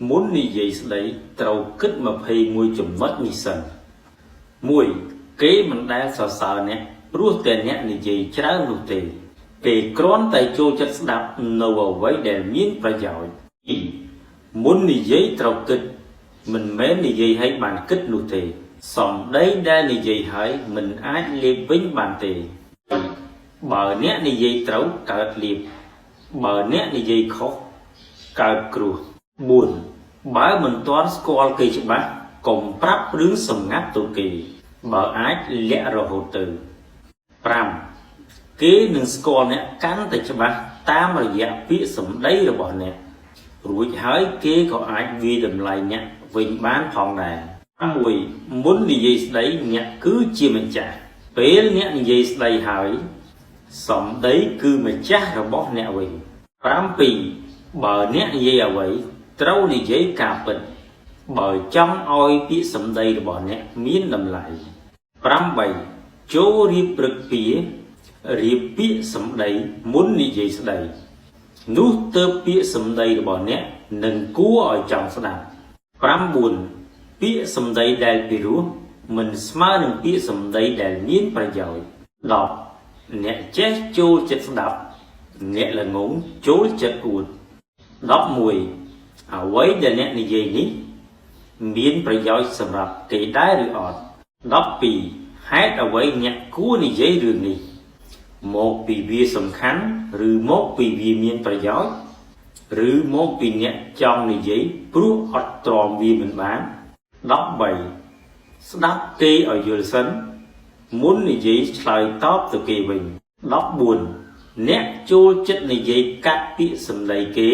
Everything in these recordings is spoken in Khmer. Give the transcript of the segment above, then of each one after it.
មុននិយាយស្ដីត្រូវគិត21ចំណុចនេះសិន1គេមិនដែលសរសើរអ្នកព្រោះតែអ្នកនិយាយច្រើននោះទេគេគ្រាន់តែចូលចិត្តស្ដាប់នៅអ្វីដែលមានប្រយោជន៍2មុននិយាយត្រូវគិតមិនមែននិយាយឲ្យបានគិតនោះទេសម្ដីដែលនិយាយហើយមិនអាចលេបវិញបានទេបើអ្នកនិយាយត្រូវកើតលាភបើអ្នកនិយាយខុសកើតគ្រោះ4បើមិនទាន់ស្គាល់គេច្បាស់កុំប្រាប់រឿងសម្ងាត់ទៅគេបើអាចលាក់រហូតទៅ5គេនឹងស្គាល់អ្នកកាន់តែច្បាស់តាមរយៈពាក្យសម្ដីរបស់អ្នករួចហើយគេក៏អាចវាយតម្លៃអ្នកវិញបានផងដែរ6មុននិយាយស្ដីអ្នកគឺជាម្ចាស់ពេលអ្នកនិយាយស្ដីហើយសម្ដីគឺម្ចាស់របស់អ្នកវិញ7បើអ្នកនិយាយអ្វីត្រូវនិយាយការពិតបើចង់ឲ្យពាក្យសម្ដីរបស់អ្នកមានតម្លៃ8ចូលរៀបព្រឹកពៀរៀបពាក្យសម្ដីមុននិយាយស្ដីនោះទើបពាក្យសម្ដីរបស់អ្នកនឹងគួរឲ្យចង់ស្ដាប់9ពាក្យសម្ដីដែលពិរោះមិនស្មើនឹងពាក្យសម្ដីដែលមានប្រយោជន៍10អ្នកចេះចូលចិត្តស្ដាប់អ្នកល្ងងចូលចិត្តអួត11អ្វីដែលអ្នកនិយាយនេះមានប្រយោជន៍សម្រាប់គេដែរឬអត់12ហេតុអ្វីអ្នកគួរនិយាយរឿងនេះមកពីវាសំខាន់ឬមកពីវាមានប្រយោជន៍ឬមកពីអ្នកចង់និយាយព្រោះអត់ទ្រាំវាមិនបាន13ស្ដាប់គេឲ្យយល់សិនមុននិយាយឆ្លើយតបទៅគេវិញ14អ្នកចូលចិត្តនិយាយកាត់ពាក្យសម្ដីគេ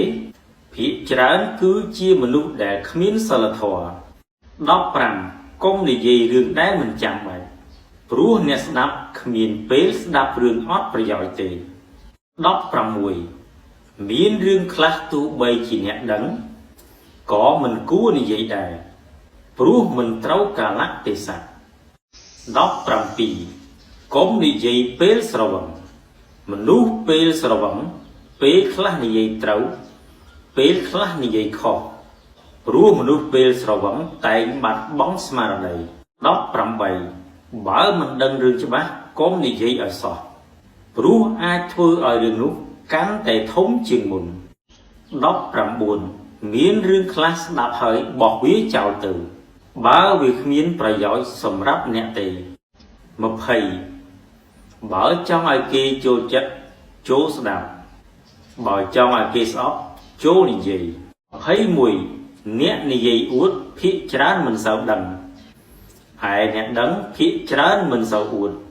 ភាគច្រើនគឺជាមនុស្សដែលគ្មានសីលធម៌15កុំនិយាយរឿងដែលមិនចាំបាច់ព្រោះអ្នកស្ដាប់គ្មានពេលស្ដាប់រឿងអត់ប្រយោជន៍ទេ16មានរឿងខ្លះទោះបីជាអ្នកដឹងក៏មិនគួរនិយាយដែរព្រោះមិនត្រូវកាលៈទេសៈ17កុំនិយាយពេលស្រវឹងមនុស្សពេលស្រវឹងពេលខ្លះនិយាយត្រូវពេលខ្លះនិយាយខុសព្រោះមនុស្សពេលស្រវឹងតែងបាត់បង់ស្មារតី18បើមិនដឹងរឿងច្បាស់កុំនិយាយឲ្យសោះព្រោះអាចធ្វើឲ្យរឿងនោះកាន់តែធំជាងមុន19មានរឿងខ្លះស្ដាប់ហើយបោះវាចោលទៅបើវាគ្មានប្រយោជន៍សម្រាប់អ្នកទេ20បើចង់ឲ្យគេចូលចិត្តចូលស្ដាប់បើចង់ឲ្យគេស្អប់ចូលនិយាយ21អ្នកនិយាយអួតភាគច្រើនមិនសូវដឹងហើយអ្នកដឹងភាគច្រើនមិនសូវអួត។